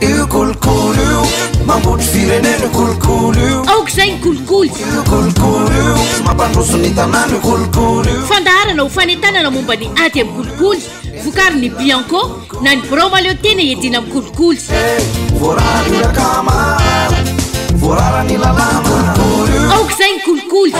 Io kolikoly io, mambotry firenena io kolikoly io. Aoka izay ny kolikoly. Io kolikoly io, tsy mampandroso ny tanàna io kolikoly io. Fandaharana ho fanentanana momba ny ady amin'ny kolikoly, vokarin'ny Bianco na ny Birao Mahaleo Tena iadiana amin'ny kolikoly. Voarara ny akama, voarara ny lalàna kolikoly io. Aoka izay ny kolikoly.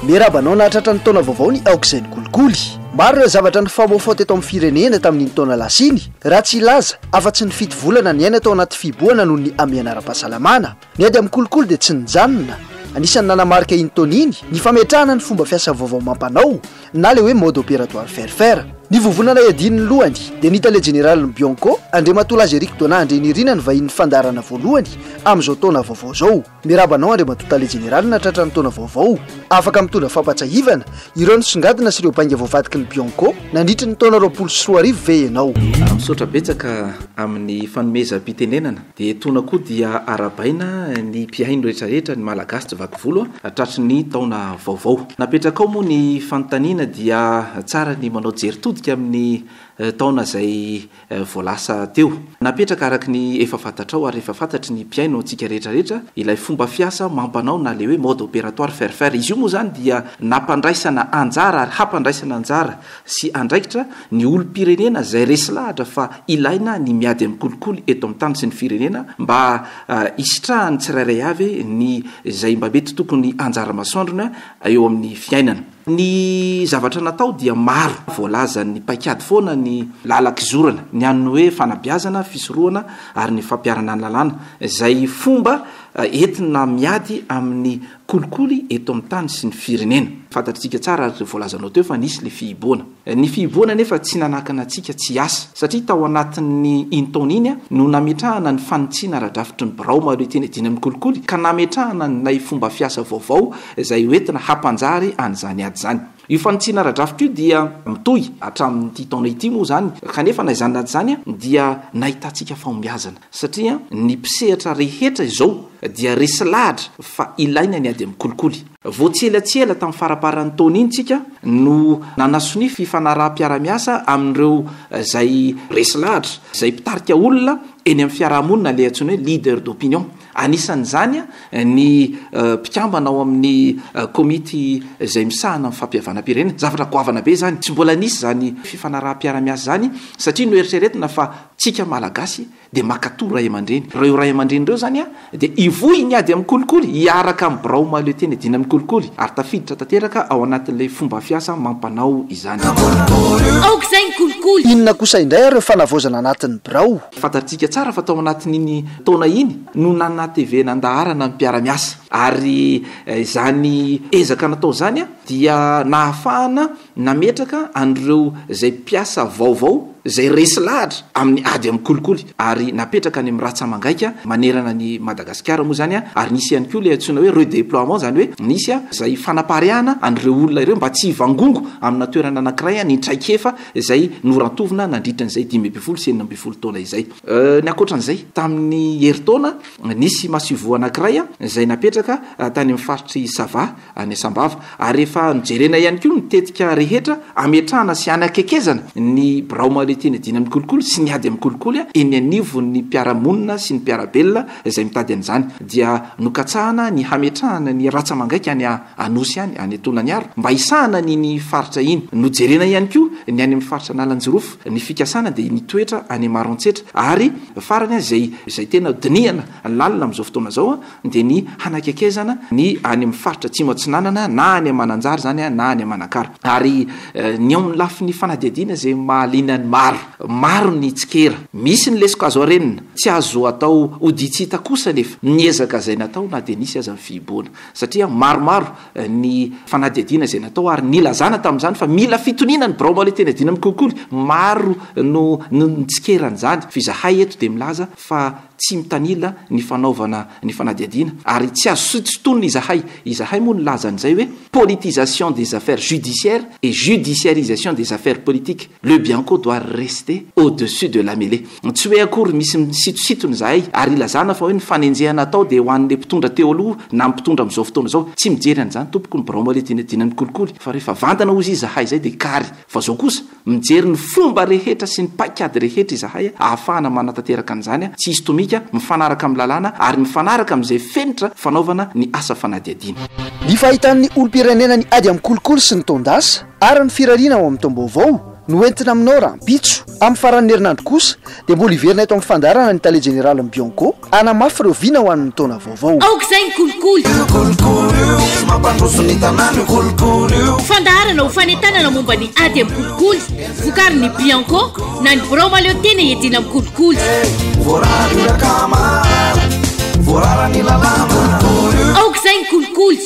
Miarahaba anao nahatratra ny taona vaovao ny Aoka izay ny kolikoly. Maro ireo zavatra nifamofoa teto amin'ny firenena tamin'iny taona lasa iny, raha tsy hilaza afa-tsy ny fito volana niaina tao anaty fihibohana noho ny hamehana ara-pahasalamana. Ny ady amin'ny kolikoly dia tsy nijanona. Anisan'ny nanamarika iny taona iny ny fametrahana ny fomba fiasa vaovao mampanao na ilay hoe mode opératoire faire faire. Ny vovonana iadian'ny lohany dia ny tale jeneralin'ny Bianco, Andriamatoa Laza Eric Donat Andrianirina ny vahinin'ny fandaharana voalohany amin'izao taona vaovao izao. Miarahaba anao Andriamatoa Tale Jeneraly nahatratra ny taona vaovao. Afaka mitondra fampahatsiahivana ireo nisongadina sy ireo bainga voavadiky ny Bianco nandritry ny taona 2020 ve ianao? Misaotra betsaka amin'ny fanomezam-pitenenana. Dia etoana koa dia arahabaina ny mpihaino rehetrarehetra, ny Malagasy tsy vaky volo tratry ny taona vaovao. Napetrakao moa ny fanontaniana dia tsara ny manao jery todika amin'ny taona izay vao lasa teo. Napetraka araka ny efa fantatrao ary efa fantatry ny mpihaino antsika rehetra rehetra ilay fomba fiasa mampanao na ilay hoe mode opératoire faire faire. Izy io moa izany dia nampandraisana anjara ary hampandraisana anjara sy andraikitra ny olom-pirenena izay resy lahatra fa ilaina ny miady amin'ny kolikoly eto amin'ny tany sy ny firenena mba hisitrahan'ny tsirairay avy ny izay mba mety tokony anjara masoandrony eo amin'ny fiainana. Ny zavatra natao dia maro. Voalazan'ny paikady foana ny lalan-kizorana, ny an'ny hoe fanabeazana, fisorohana ary ny fampiharana ny lalàna, izay fomba entina miady amin'ny kolikoly eto amin'ny tany sy ny firenena. Fantatritsika tsara ary voalazanao teo fa nisy ilay fihibohana. Ny fihibohana anefa tsy nanakana antsika tsy hiasa, satria tao anatin'ny iny taona iny no nametrahana ny fanitsiana ara-drafitry ny birao mahaleo tena iadiana amin'ny kolikoly, ka nametrahana an'ilay fomba fiasa vaovao izay hoentina hampanjary an'izany ady izany. Io fanitsiana ara-drafitra io dia mitohy hatramin'ity taona ity moa izany, kanefa na izany na tsy izany dia nahitantsika fahombiazana, satria ny mpisehatra rehetra izao dia resy lahatra fa ilaina ny ady amin'ny kolikoly. Vao tsy ela tsy ela tamin'ny faramparan'ny taona iny tsika no nanasonia fifanaraham-piarahamiasa amin'ireo izay resy lahatra, izay mpitarika olona eny amin'ny fiarahamonina, ilay antsoina hoe leader d'opinion. Anisan'izany ny mpikambana ao amin'ny komity izay misahana ny fampihavanam-pirenena. Zavatra goavana be izany. Tsy mbola nisy izany fifanaraham-piarahamiasa izany satria noeritreretina fa tsika Malagasy dia mankatò ray aman-dreny. Ireo ray aman-dreny ireo izany dia hivoy ny ady amin'ny kolikoly, hiaraka amin'ny birao mahaleo tena hiadiana amin'ny kolikoly ary tafiditra tanteraka ao anatin'ilay fomba fiasa mampanao izany. Aoka izay ny kolikoly! Inona kosa indray ary ireo fanavaozana anatin'ny birao? Fantatsika tsara fa tao anatin'iny taona iny no nanatevenan-daharana ny mpiara-miasa ary izany ezaka natao izany dia nahafahana nametraka an'ireo izay mpiasa vaovao izay resy lahatra amin'ny ady amin'ny kolikoly ary napetraka any amin'ny ratsa-mangaika manerana an'i Madagasikara moa izany ary nisy ihany koa ilay antsoina hoe redéploiement izany hoe nisy izay fanapariahana an'ireo olona ireo mba tsy hivangongo amina toerana anankiray ny traikefa izay norantovina nandritra an'izay 16 16 taona izay. Ny ankoatran'izay, tamin'ny herintaona, nisy masoivoho anankiray izay napetraka tany amin'ny faritr'i Sava, any Sambava, ary efa nojerena ihany koa ny tetika rehetra hametrahana sy hanakekezana ny birao mahaleo-tena iadiana amin'ny kolikoly sy ny ady amin'ny kolikoly eny anivon'ny mpiara-monina sy ny mpiara-belona izay mitady an'izany. Dia nokatsahana ny hametrahana ny ratsa-mangaika any Anosy any, any Tolagnaro, mba hisahana an'iny faritra iny. Nojerena ihany koa ny any amin'ny faritra Analanjirofo. Ny fikasana dia ny hitoetra any Maroantsetra. Ary farany izay izay tena dinihana lalina amin'izao fotoana izao dia ny hanakekezana ny any amin'ny faritra Atsimo Atsinanana na any Mananjary izany na any Manakara. Ary ny ao amin'ny lafiny fanadihadiana izay mahaliana ny maro. Maro ny tsikera. Misy ny lesoka azo arenina. Tsy azo atao hodian-tsy hita kosa anefa ny ezaka izay natao na dia nisy aza ny fihibohana. Satria maromaro ny fanadihadiana izay natao ary nilazana tamin'izany fa mila fitoniana ny birao mahaleo tena iadiana amin'ny kolikoly. Maro no nitsikera an'izany fa izahay eto dia milaza fa tsy mitanila ny fanaovana ny fanadihadiana ary tsy azo sintonina izahay. Izahay moa nilaza an'izay hoe politisation des affaires judiciaires et judiciarisation des affaires politiques. Le Bianco doit. rester au-dessus de la mêlée. Tsy hoe akory misy misitositona izahay ary ilazana fa hoe ny fanenjehana atao dia ho an'ilay mpitondra teo aloha na ny mpitondra amin'izao fotoana izao. Tsy mijery an'izany tompoko ny birao maledinadinan'ny kolikoly fa rehefa vandana hozy izahay izay dia kary. Fa izao kosa, mijery ny fomba rehetra sy ny paikady rehetra izahay ahafahana manatanteraka an'izany tsy hisy tomika, mifanaraka amin'ny lalàna ary mifanaraka amin'izay fenitra fanaovana ny asa fanadihadiana. Ny fahitan'ny olom-pirenena ny ady amin'ny kolikoly sy ny taon-dasa ary ny firariana ho amin'ny taom-baovao no entina aminao rahampitso. Amin'ny faran'ny herinandro kosa dia mbola hiverina eto amin'ny fandaharana ny tale jeneralin'ny Bianco hanamafy ireo vina ho an'ny taona vaovao. Aoka izay ny kolikoly. Io kolikoly io, tsy mampandroso ny tanàna io kolikoly io. Fandaharana ho fanentanana momba ny ady amin'ny kolikoly, vokarin'ny Bianco na ny birao mahaleo tena iadiana amin'ny kolikoly. Voarara io rakama, voarara ny lalàna. Kolikoly io. Aoka izay ny kolikoly.